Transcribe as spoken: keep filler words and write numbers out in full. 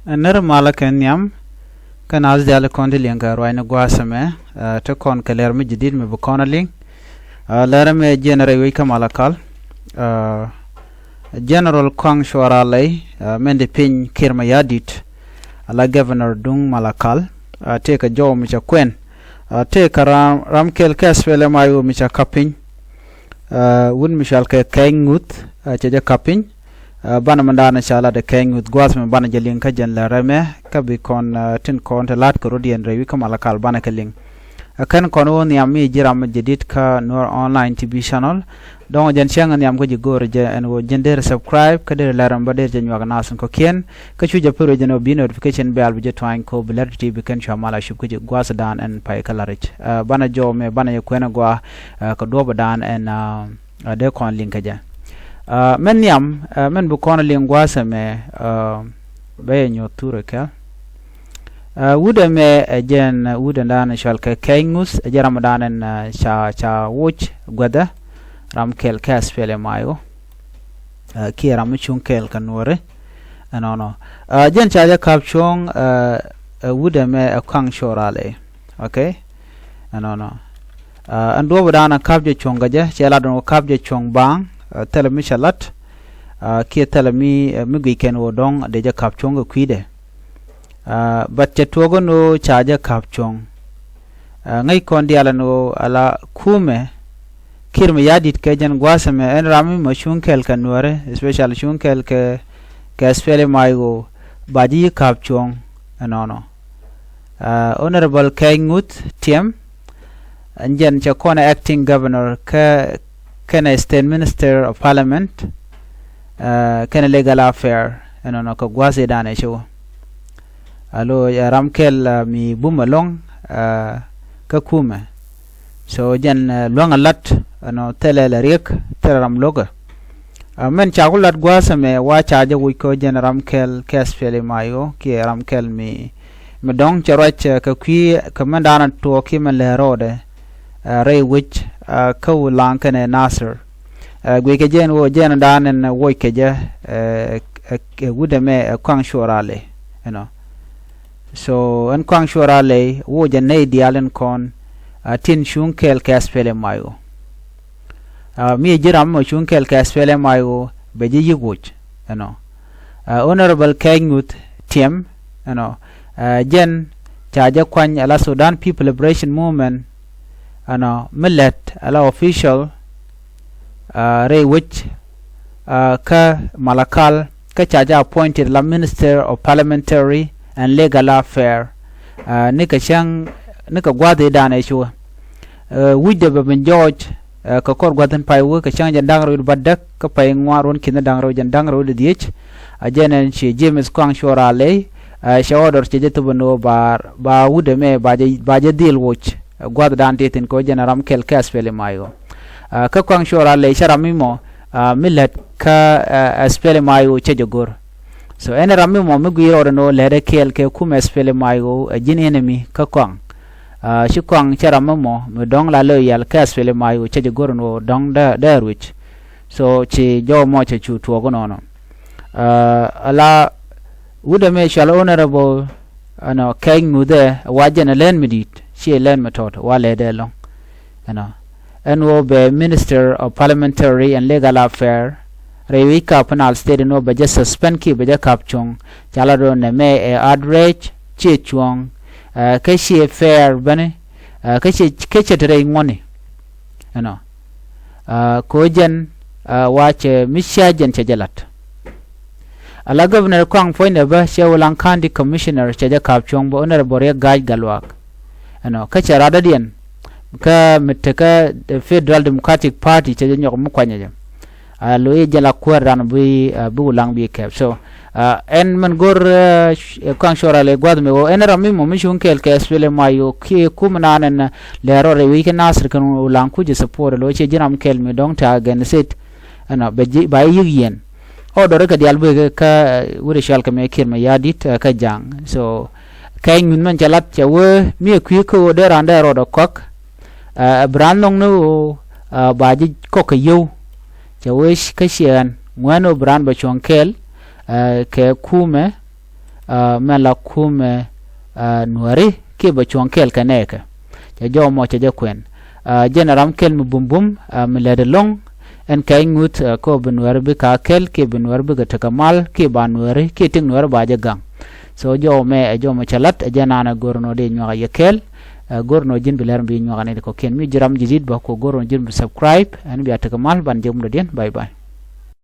Ɛ nɛr malä kɛ nhiam. Kä naath diaal kɔn ti liŋ kɛ ruacni gua̱a̱th ɛmɛ, ɛ, te kɔn kɛ lɛr mi jadid mi bi kɔn a liŋ. Ɛ, lɛr ɛmɛ jiɛn rɛy wec kä Malakal. Ɛ, General Kuaŋ Cuɔr Alɛy, ɛ, mɛn di piny Kiir Mayardit, ala Governor duŋ Malakal, ɛ, tëëkɛ jɔw mi cɛ kuɛn. Ɛ, tëëkɛ ram, ram kɛl kɛ SPLM-IO mi cɛ kap piny. Ɛ, wut mi cɔal kɛ Kɛɛny Ŋuth, ɛ, cɛ jɛ kap piny. Ɛ, banɛ mi daanɛ ca lat ɛ Kɛɛny Ŋuth gua̱a̱th mi banɛ jɛ liŋ kä jɛn lɛ rɛmɛ kä bi kɔn, ɛ, tin kɔn te la̱t kɛ rot yɛn rɛy wi̱i̱ kä Malakal banɛ kɛ liŋ. Ɛ, kɛn kɔn wä nhiam mi ji̱ ram mi jadid kä Nuer Online T V channel. Dɔ̱ŋ jɛn cäŋ nhiam kä ji̱ go̱o̱rɛ jɛ ɛn ɣöö ji̱n deri subscribe kä deri lɛr ɛn bä deri jɛ nyuak nath in kɔ̱kiɛn. Kä cu jɛ pär wec jɛn ɣöö bi notification bell bi jɛ tuany kɛ ɣöö bi lɛr ti ti bi kɛn cua mal a cup kä ji̱ gua̱a̱th dan ɛn pay kä la̱r i̱c. Ɛ, banɛ jɔw mɛ banɛ jɛ kuɛn ɛ gɔaa, ɛ, kɛ duɔ̱ɔ̱p dan ɛn, ɛ, ɛ, dee kɔn liŋ kä jɛ. Ɛ, mɛn nhiam, ɛ, mɛn bi kɔn liŋ gua̱a̱th ɛmɛ, ɛ, bɛ yɛ nyuɔ̱th thurɛ kɛl. Ɛ, wut ɛmɛ ɛ jɛn, ɛ, wut ɛn dan cɔal kɛ Kɛɛny Ŋuth, ɛ jɛn ram dan ɛn, ɛ, ca, ca woc guɛthɛ, ram kɛl kɛ SPLM-IO. Ɛ, kiɛ ram mi cuŋ kɛl kɛ Nuɔri. Ɛnɔnɔ. Ɛ, jɛn ca jɛ kap cuɔ̱ŋ, ɛ, ɛ, wut ɛmɛ ɛ Kuaŋ Cuɔr Alɛy. Okay? Ɛnɔnɔ. Ɛ, ɛn duɔ̱ɔ̱p dan ɛ kap jɛ cuɔ̱ŋ kɛ jɛ, cɛ lat ɛn ɣöö kap jɛ cuɔ̱ŋ baaŋ, ɛ, thilɛ mi cɛ lat. Ɛ, kiɛ thilɛ mi, ɛ, mi guic kɛn ɣöö dɔ̱ŋ dee jɛ kap cuɔ̱ŋ kɛ kui̱dɛ. Ɛ, but cɛ tuɔɔk ɛn ɣöö ca jɛ kap cuɔ̱ŋ. Ɛ, ŋäc kɔn diaal ɛn ɣöö ala kumɛ Kiir Mayardit kɛ jɛn gua̱a̱th ɛmɛ ɛn ram mi mɔ cuŋ kɛl kɛ Nuɛri, especially cuŋ kɛl kɛ, kɛ SPLM-IO, ba ji̱ yi kap cuɔ̱ŋ ɛnɔnɔ. Ɛ, Honorable Kɛɛny Ŋuth Tiɛm, ɛn jɛn cɛ kɔn acting governor kä, kɛnɛ state minister of parliament, ɛ, kɛnɛ legal affair ɛnɔnɔ kɛ gua̱a̱th i̱ danɛ cɛ wä. Alo, ɛ ram kɛl, ɛ, mi bum ɛlɔ̱ŋ, ɛ, kä kumɛ. So jɛn, ɛ, luäŋ ɛ lat ɛnɔ thilɛ lɛ riɛk, thilɛ ram lo̱kä. Ɛ, mɛn ca ku lat gua̱a̱th ɛmɛ wa ca jɛ woc kä jɛn ram kɛl kɛ SPLM-IO kiɛ ram kɛl mi, mi dɔ̱ŋ cɛ ruac, ɛ, kɛ kui̱ kɛ mɛn daanɔ tuɔɔk kiɛ mɛn lɛ rɔɔdɛ, ɛ, rɛy wec, ɛ, kä Ulaŋ kɛnɛ Nasir. Ɛ, guic kɛ jɛn wä jɛn daanɔ ɛn woc kɛ jɛ, ɛ, ɛ, ɛ, wut ɛmɛ ɛ Kuaŋ Cuɔr Alɛy, you know. So ɛn Kuaŋ Cuɔr Alɛy woc jɛ nɛy diaal in kɔn, ɛ, tin cuŋ kɛɛl kɛ SPLM-IO. Ɛ, mi ji̱ ram mɔ cuŋ kɛɛl kɛ SPLM-IO bɛ ji̱ yi̱k woc, you know. Ɛ, Honorable Kɛɛny Ŋuth Tiɛm, you know, ɛ, jɛn ca jɛ kuany ala Sudan People Liberation Movement, you know, mi lät ala official, ɛ, rɛy wec, ɛ, kä Malakal, kä ca jɛ appointed la Minister of Parliamentary and Legal Affair, ɛ, nikɛ cäŋ, nikɛ gua̱a̱th i̱ danɛ cuɛ. Ɛ, wi̱cdɛ bɛ ben jɔɔc, ɛ, kɛ kɔr gua̱th in pay wee kɛ cäŋ jɛn da̱ŋ rɛw wi̱cdɛ bädäk, kä pay ŋuan ruɔ̱n ki̱n da̱ŋ rɛw jɛn da̱ŋ rɛw wi̱cdɛ dhiec. Ɛ, jɛn ɛn ci James Kuaŋ Cuɔr Alɛy, ɛ, cɛ order cɛ jɛ thop ɛn ɣöö ba, ba wut ɛmɛ ba jɛ, ba jɛ dhil woc, ɛ, gua̱th dan ti thi̱n kɛ ɣöö jɛn ɛ ram kɛl kɛ SPLM-IO. Ɛ, kä Kuaŋ Cuɔr Alɛy cɛ ram mi mɔ, ɛ, mi lät kä, ɛ, SPLM-IO cɛ jɛ go̱r. So ɛn ram mi mɔ mi gui̱i̱r rɔɔdɛ ni ɣöö lɛ̱tdɛ kɛɛl kɛ kumɛ SPLM-IO ɛ ji̱n enemy kä Kuaŋ. Ɛ, ci Kuaŋ cɛ ram mi mɔ mi dɔ̱ŋ la loyal kɛ SPLM-IO cɛ jɛ go̱r ni ɣöö dɔ̱ŋ dee, dee ruec. So ci jɔw mɔ cɛ cu tuɔɔk inɔnɔ. Ɛ, ala wut ɛmɛ cɔal Honorable, you know, Kɛɛny Ŋuth ɛ wa jɛn ɛ lɛn mi di̱i̱t, ciɛ lɛn mi tɔt, wa lɛtdɛ ɛlɔ̱ŋ. You know, ɛn ɣöö bɛ Minister of Parliamentary and Legal Affair rɛy wi̱c kap Nile State ɛn ɣöö bɛ jɛ suspend kiɛ bɛ jɛ kap cuɔ̱ŋ, ca la do̱n nɛmɛ ɛ outrage, ciɛ cuɔ̱ŋ, ɛ, kä ciɛ fair bäni, ɛ, kä ciɛ, kä ciɛ te rɛy ŋuɔ̱tni. You know, ɛ, kɛ ɣöö jɛn, ɛ, wa cɛ mi cia jɛn cɛ jɛ la̱t. Ala Governor Kuaŋ puɔ̱nydɛ bä cɛ Ulaŋ County Commissioner cɛ jɛ kap cuɔ̱ŋ bä Honorable Riek Gai Gatluak. You know, kä cɛ radädiɛn kä mi tekä Federal Democratic Party cɛ jɛ nyɔk mi kuanyɛ jɛ. Ɛ, lo̱c jɛ la kuäär dan bi, ɛ, bi Ulaŋ bi kɛp. So, ɛ, ɛn mɛn go̱r, ɛ, Kuaŋ Cuɔr Alɛy gua̱th mi ɣöö ɛn ram mi mɔ mi cuŋ kɛɛl kɛ SPLM-IO kiɛ kum naan ɛn lɛ rɔɔdɛ wi̱i̱ kä Nasir kɛn Ulaŋ kuc jɛ support lo̱c ciɛ ji̱n ram kɛl mi dɔ̱ŋ te against it. Ɛnɔ bɛ ji̱ ba yi̱k yɛn. Ɔ dɔrikɛ diaal bek kä, ɛ, wut ɛ cɔal kɛ mɛ Kiir Mayardit, ɛ, kä Ja̱a̱ŋ. So Kɛɛny Ŋuth mɛn cɛ lat cɛ wee mi ɛ kui̱ kä ɣöö dee raan dee rɔɔdɛ kɔak, ɛ, bi raan nhɔk ni ɣöö, ɛ, ba ji̱ kɔk kɛ yio̱w. Cɛ wee kä ciɛ ɣän ŋuɛ̈n ɣöö bi raan bɛ cuɔ̱ŋ kɛɛl, ɛ, kɛ kumɛ, mɛn la kumɛ nuääri kiɛ bɛ cuɔ̱ŋ kɛɛl kɛ nɛɛkɛ. Cɛ jɔw mɔ cɛ jɛ kuɛn. Jɛn ɛ ram kɛl mi bumbum mi lɛt ɛlɔ̱ŋ. Ɛn kɛc ŋuth kä bi nuääri bi ka kɛl kiɛ bi nuääri bikɛ tekɛ mal kiɛ ba nuääri kiɛ tik nuääri ba jɛ gaŋ. So jɔw mɛ ɛ jɔw mɔ cɛ lat ɛ jɛn an ɛ go̱r nɔ dee nyuak ɛ yɛ kɛɛl. Go̱r nɔ ji̱n bi lɛr bi nyuak ɛ nɛy ti kɔ̱kiɛn mi ji̱ ram ji̱ dit bä kɔ go̱r nɔ ji̱n bi subscribe ɛn bia tekɛ mal ban jɛ mudɔ̱diɛn. Bye bye.